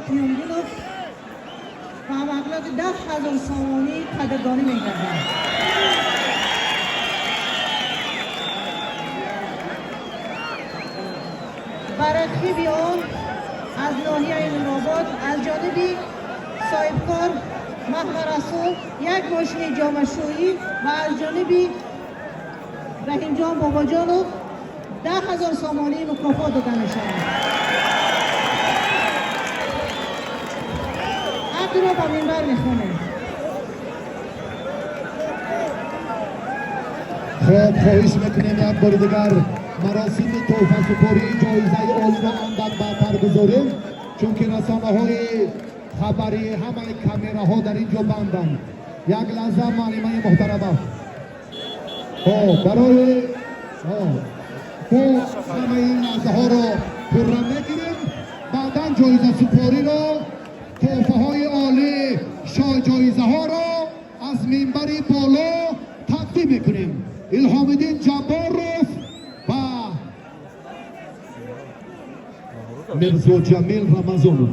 Қиёмдинов ба маблағи 10 000 сомонӣ қадрдонӣ мегардад. Ба рақиби он аз ноҳияи Нуробод аз ҷониби соҳибкор Маҳмарасул як мошини ҷомашӯӣ ва аз ҷониби Раҳимҷон Бобоҷонов 10 000 сомонӣ мукофот дода мешавад. Абдуро ба минбар мехонем. Хоб, хоҳиш мекунем, як бори дигар маросими тӯҳфасупории ҷоизаи олиро андак баъдтар гузорем, чунки расонаҳои хабарӣ, ҳамаи камераҳо дар ин ҷо банданд. Як лаҳза, муаллимаи муҳтарама. Барои мо ҳамаи ин лаҳзаҳоро пурра мегирем, баъдан ҷоизасупориро, тӯҳфаҳои олӣ, ҷоизаҳоро аз минбари боло тақдим мекунем. Илҳомиддин Ҷабборов ва Мирзоҷамил Рамазонов.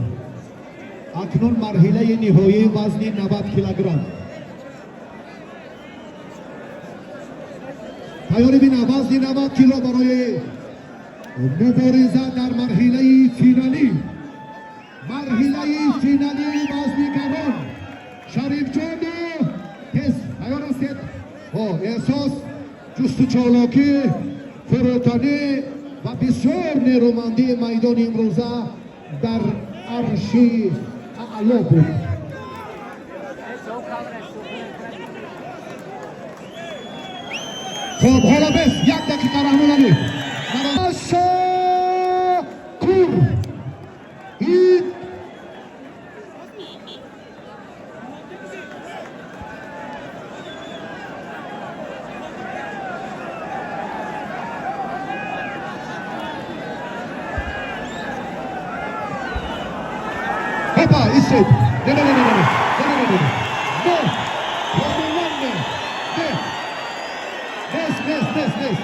Акнун марҳилаи ниҳоии вазни 90 килограмм. Тайёрӣ бина. Вазни 90 кило барои мубориза дар марҳилаи финалӣ, марҳилаи финалии вазни гарон. Шарифҷону тез тайёр ҳастед. Эҳсос, ҷусту чолокӣ, фурӯтанӣ ва бисёр нерӯмандии майдони имрӯза дар арши аъло буд. Хоб, ҳоло бес, як дақиқа, Раҳмоналӣ. Ташаккур. Ид. Опа, истед. Не, не, не, не, не, не, не, не, не. Не. Комилан не. Не. Нест, нест, нест, нест.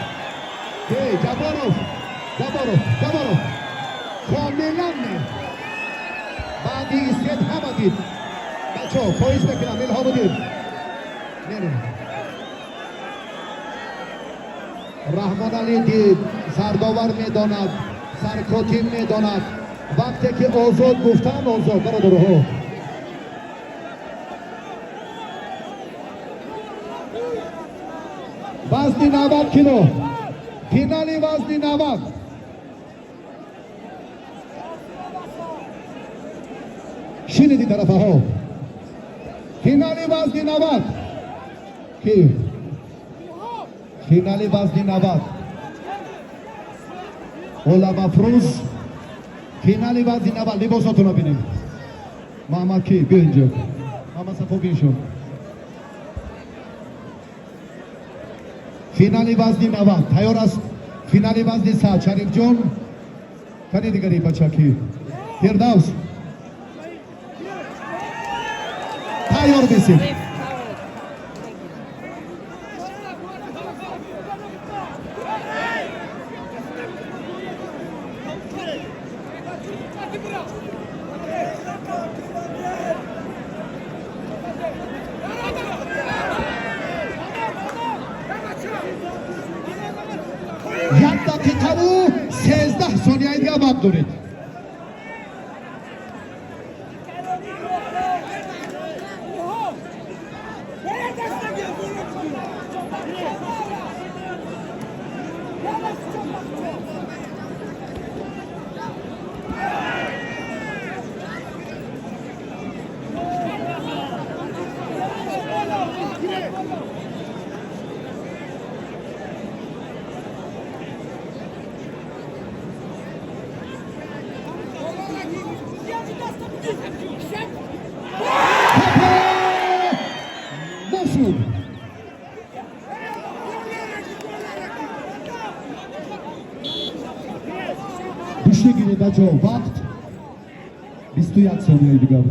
Эй, Ҷабборов, Ҷабборов, Ҷабборов. Комилан не. Баъди истед ҳама дид. Бачаҳо, хоҳиш мекунам, Илҳомуддин. Не, не. Раҳмоналӣ дид, сардовар медонад, саркотиб медонад. Вақте ки озод гуфтан, озод, бародарҳо. Вазни 90 кило. Финали вазни 90. Шиниди тарафаҳо. Финали вазни 90. Ки? Финали вазни 90. Оламафрӯз, финали вазни 90. Либосотонро бинем. Маҳмад, ки биё инҷо. Маҳмад Сафо, биншо. Финали вазни 90 тайёр аст. Финали вазни 100, Шарифҷон. Кани дигари бача ки? Фирдавс. Тайёр бисед. 1 дақиқаву 13 сонияи дига вақт доред. Хопа! Нашуд. Гӯштӣ гиред, бачаҳо, вақт 21 сонияи дигар.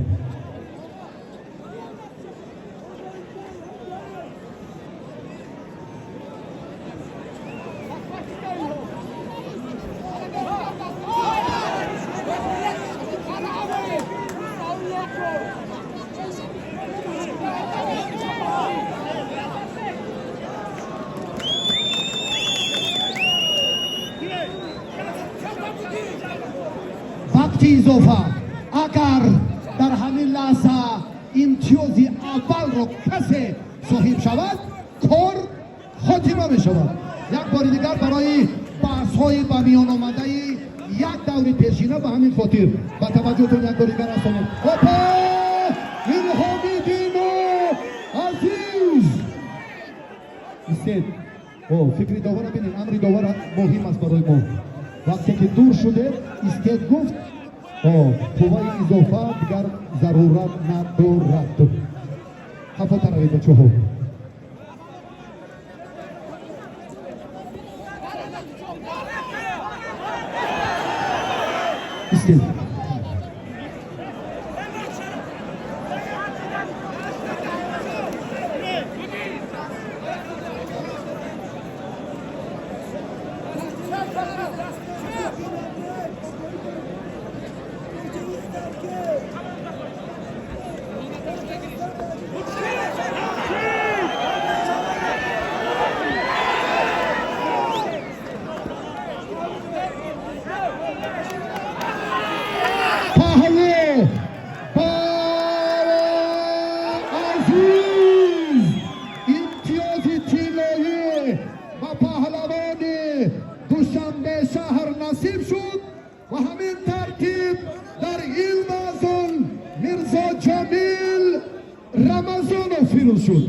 Изофа, агар дар ҳамин лаҳза имтиёзи аввалро касе соҳиб шавад, кор хотима мешавад. Як бори дигар барои баҳсҳои ба миён омадаи як даври пешина, ба ҳамин хотир ба таваҷҷӯҳтон як бори дигар расонем. Опа, Илҳомиддину Азиз, истед. О, фикри довара бинед, амри довара муҳим аст барои мо. Вақте ки дур шудед, истед гуфт, о, қувваи изофа дигар зарурат надорад. Ҳафота равед, бачаҳо. Истед. Паҳлу бар Азиз, имтиёзи тиллоӣ ба паҳлавони Душанбе шаҳр насиб шуд ва ҳамин тартиб дар ин вазн Мирзо Ҷамил Рамазонов фирӯз шуд.